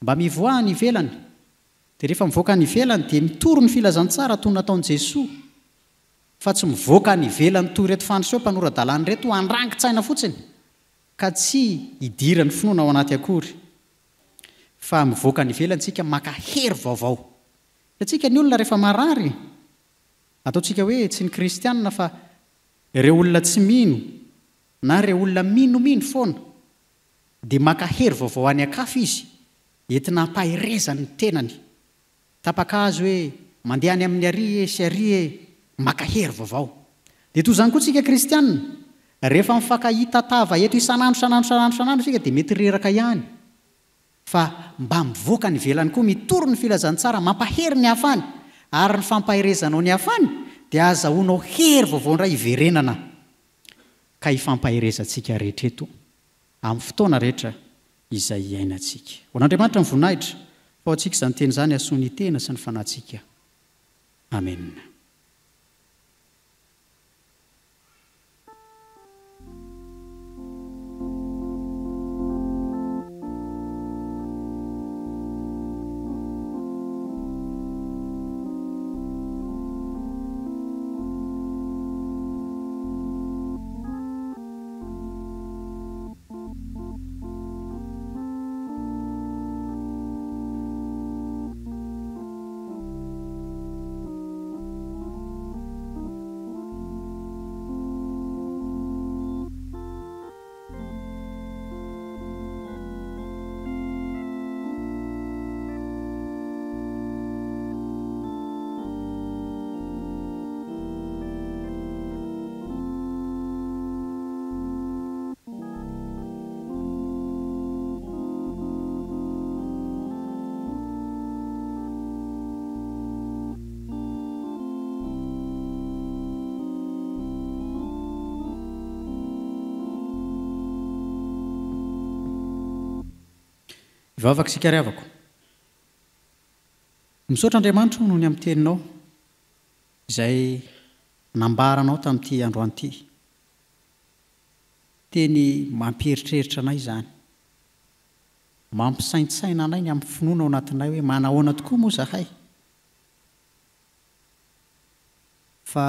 Speaker 1: mba mivoaha any ivelany. Dia rehefa mivoaka any ivelany dia mitory ny filazantsara toy ny nataon'i Jesoa. Fa tsy mivoaka any ivelany toy ireto fandriseho mpanora-dalàna ireto handrangitsaina fotsiny ka tsy hidiran'ny finoana ao anaty akory. Fa mivoaka any ivelany tsika maka hery vaovao. Hitantsika ny olona rehefa marary, ataontsika hoe tsy ny kristianina fa ireo olona tsy mino na ireo olona minomino foana dia maka hery vaovao any an-kafa izy entina hampaherezany ny tenany. Tapa-kazo e, mandeha any amin'ny ary e sy ary e, maka hery vaovao. Dia toy izany koa tsika kristianina, rehefa mifankahita tava eto isan'andro isan'andro isan'andro isan'andro isika dia mety reraka ihany, fa mba mivoaka any ivelany koa mitory ny filazantsara, mampahery ny hafa any, ary ny fampaherezanao ny hafa any dia azahoanao hery vaovao indray hiverenana ka hifampaherezantsika rehetra eto amin'ny fotoana rehetra izay iainantsika. Ho an'Andriamanitra ny voninahitra, fa ho antsika izany teny izany hahasoa ny tena sy ny fanahintsika. Amena. Hivavaka isika ry havako. Misaotra Andriamanitra o noho ny amin'ny teninao izay nambaranao tamin'ity androany ity. Teny mampieritreritra anay izany. Mampisaintsaina anay ny amin'ny finoana ao anatinay hoe manahoana tokoa moa izahay? Fa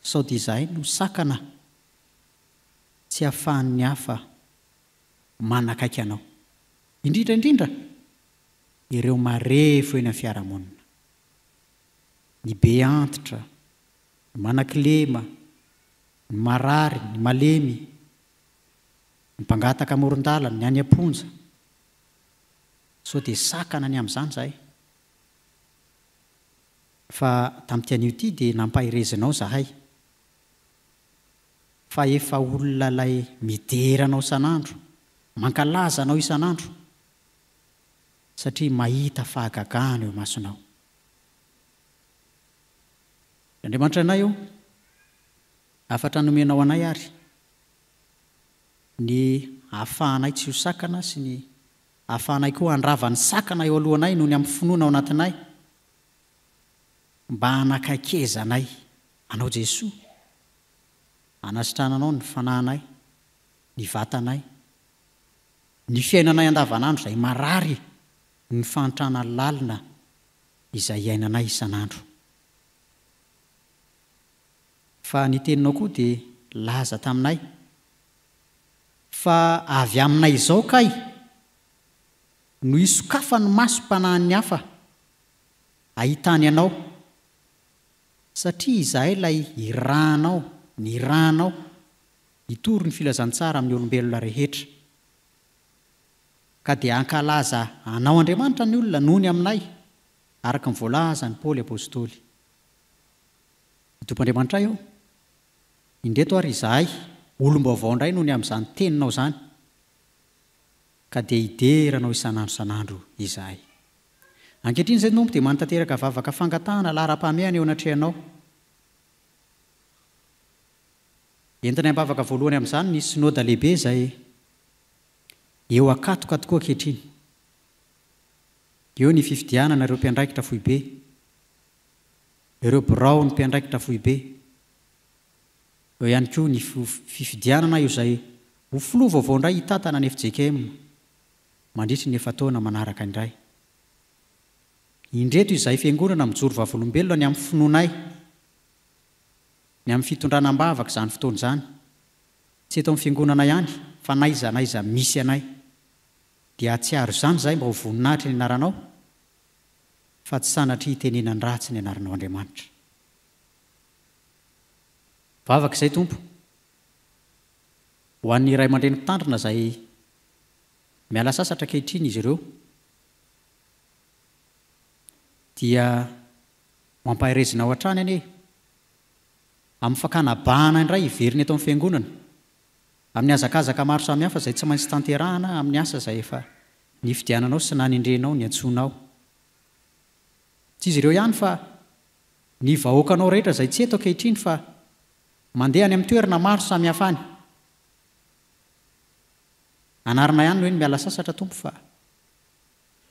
Speaker 1: sao dia izahay no sakana tsy ahafahan'ny hafa manakaiky anao. Indrindra indrindra ireo marefo eny amin'ny fiarahamonina. Ny be antitra, ny manan-kilema, ny marary, ny malemy. Ny mpangataka amoron-dalana, ny any am-ponja. Sao dia sakana ny amin'izany izahay. Fa tamin'ity anio ity dia nampaherezinao izahay. Fa efa olona ilay midera anao isan'andro, mankalaza anao isan'andro, satria mahita fahagagana eo imasonao. Ry Andriamanitra anay ô, hafatra nomenao anay ary ny hahafahanay tsy ho sakana sy ny hahafahanay koa handrava ny sakana eo alohanay noho ny amin'ny finoana ao anatinay mba hanakaikezanay Anao Jesoa, hanasitrananao ny fanahinay, ny vatanay, ny fiainanay andavanandro izay marary ny fahantrana lalina izay iainanay isan'andro. Fa ny teninao koa dia laza taminay fa avy aminay izao kay no hisokafan'ny masom-panahin'ny hafa ahitany anao satria izahay ilay irahanao, nirahanao hitory ny filazantsara amin'ny olombelona rehetra. Ka dia hankalaza Anao Andriamanitra ny olona noho ny aminay, araka ny voalazan'i Paoly Apostoly. Ry Tompo Andriamanitray ô, indreto ary izahay, olom-baovao indray noho ny amin'izany Teninao izany, ka dia hidera Anao isan'andro isan'andro izahay. Ankehitriny izay, Tompo, dia manatanteraka vavaka fangatahana laharam-pahamehana eo anatrehanao. Entinay am-bavaka voalohany amin'izany ny Synoda lehibe izay Eo akatoka tokoa ankehitriny. Eo ny fifidianana ireo mpiandraikitra foibe, ireo biraon'ny mpiandraikitra foibe. Eo ihany koa ny fifidianana izay ho filoha vaovao indray hitantana ny fjkm mandritry ny efa-taona manaraka indray. Indreto izahay fiangonana mijoro vavolombelona ny amin'ny finoanay, ny amin'ny fitondrana am-bavaka izany fotoana izany. Tsy eto amin'ny fiangonana ihany fa n'aiza n'aiza misy anay dia hahatsiaro izany izahay mba ho voninahitry ny anaranao fa tsy sanatria hitenenan-dratsy ny anaranao Andriamanitra. Vavaka izay Tompo ho an'ny ray aman-dreny mpitandrina izay miala sasatra ankehitriny izy ireo dia ho ampaherezinao hatrany anie Amin'ny fakana bahana indray hiverina eto amin'ny Fiangonana, amin'ny hazakazaka maro samihafa izay tsy maintsy tanterahana amin'ny asa izay efa nifidiananao sy nanendrenao niantsoanao. Tsy izy ireo ihany fa ny vahoakanao rehetra izay tsy eto ankehitriny fa mandeha any amin'ny toerana maro samihafa any. Anarina ihany ny hoe ny miala sasatra Tompo fa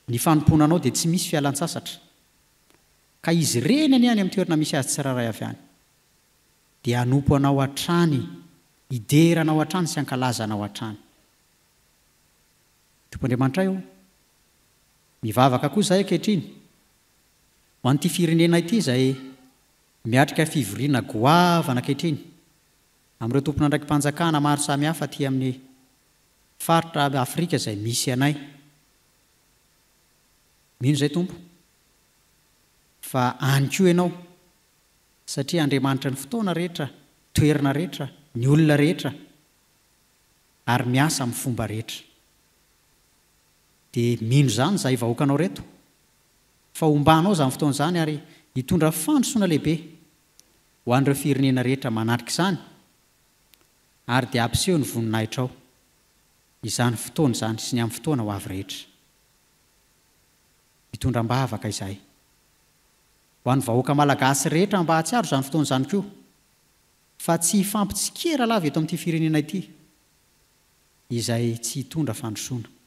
Speaker 1: ny fanompoana Anao dia tsy misy fialan-tsasatra. Ka izy ireny anie any amin'ny toerana misy azy tsirairay avy any dia hanompo Anao hatrany, hidera Anao hatrany sy hankalaza Anao hatrany. Tompo Andriamanitray ô, mivavaka koa izahay ankehitriny ho an'ity firenena ity izay miatrika fivoriana goavana ankehitriny amin'ireo tompon'andraiki-panjakana maro samihafa aty amin'ny faritra Afrika izay misy anay. Mino izay Tompo fa any koa ianao satria Andriamanitra ny fotoana rehetra, toerana rehetra, ny olona rehetra ary miasa amin'ny fomba rehetra. Dia mino izany izahay vahoakanao ireto fa hombanao izany fotoana izany ary hitondra fandrosoana lehibe ho an'ireo firenena rehetra manatrika izany ary dia hampiseho ny voninahitrao izany fotoana izany sy ny amin'ny fotoana ho avy rehetra. Mitondra am-bavaka izahay. Ho an'ny vahoaka Malagasy rehetra mba hahatsiaro izany fotoana izany koa fa tsy hifampitsikera lava eto amin'ity firenena ity izay tsy hitondra fandrosoana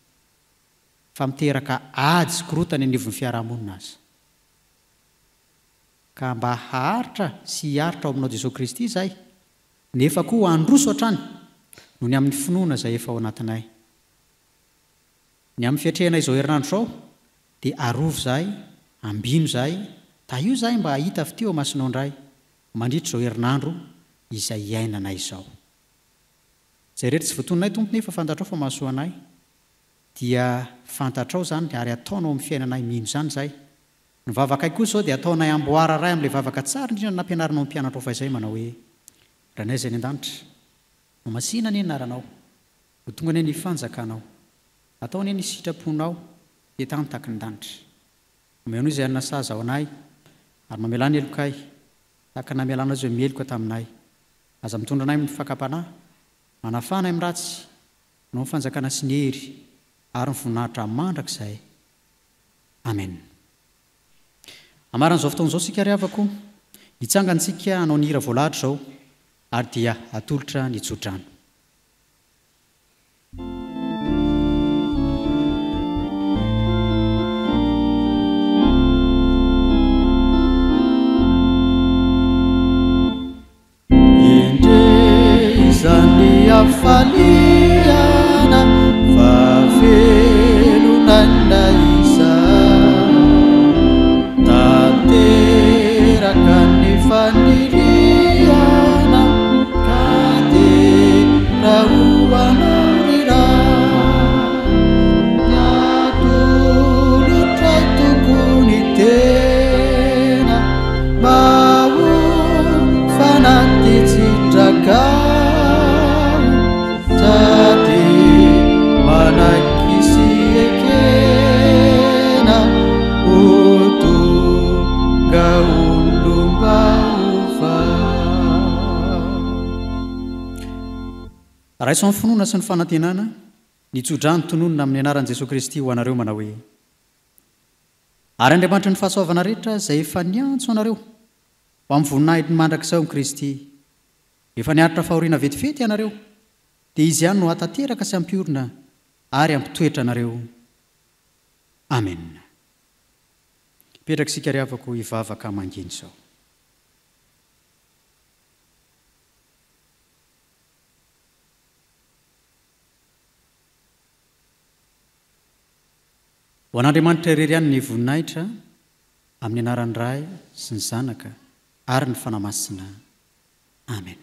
Speaker 1: fa miteraka ady sy korotana eny anivon'ny fiarahamonina aza. Ka mba haharitra sy hiaritra ao aminao Jesoa Kristy izahay nefa koa handroso hatrany noho ny amin'ny finoana izay efa ao anatinay. Ny amin'ny fiatrehana izao herinandro izao dia arovy izahay, ambino izahay, tahio izahay mba hahita fitia eo imasonao indray mandritra izao herinandro izay iainanay izao. Izay rehetra tsy voatononay Tompo nefa fantatrao fa mahasoa anay dia fantatrao izany ary ataonao amin'ny fiainanay mino izany izahay. Ny vavakay kosa izao dia ataonay amboara Ray amin'ilay vavaka tsara indrindra nampianarinao ny mpianatrao fahizay manao hoe, Rainay izay any an-danitra, ho masina anie ny anaranao. Ho tonga anie ny fanjakanao. Atao anie ny sitraponao eto an-taky ny danitra. Omeo anao izay hanana sazy ao anay, ary mamelà ny helokay, tahaka ny namelanao izay meloka taminay. Aza mitondra anay amin'ny fakam-panahy, manafaha anay amin'ny ratsy, Anao ny fanjakana sy ny hery ary ny voninahitra mandrakizay. Amen. Amaran'izao fotoana izao isika ry havako, hitsangana isika hanao ny hira voalahatra izao ary dia hatolotra ny tsodrano.
Speaker 2: Endrey izany hafaliana fa velon'aina izany. Tanteraka ny faniriana ka dera ho anao ry Ray. Ny atolotray tokony tena mba ho fanatitsidrakao sady manaiky sy ekena ho tonga olom-baovao.
Speaker 1: Raiso amin'ny finoana sy ny fanantenana ny tsodrano tononina amin'ny anaran'i Jesoa Kristy ho anareo manao hoe, Ary Andriamanitry ny fahasoavana rehetra izay efa niantso anareo ho amin'ny voninahiny mandrakizay ao amin'i Kristy, efa niaritra fahoriana vetivety ianareo, dia Izy ihany no hahatanteraka sy hampiorina ary hampitoetra anareo. Amena. Hipetraka isika ry havako hivavaka mangina izao. Ho an'Andriamanitra irery ihany ny voninahitra, amin'ny anaran'ny Ray sy ny Zanaka ary ny Fanahy Masina. Amen.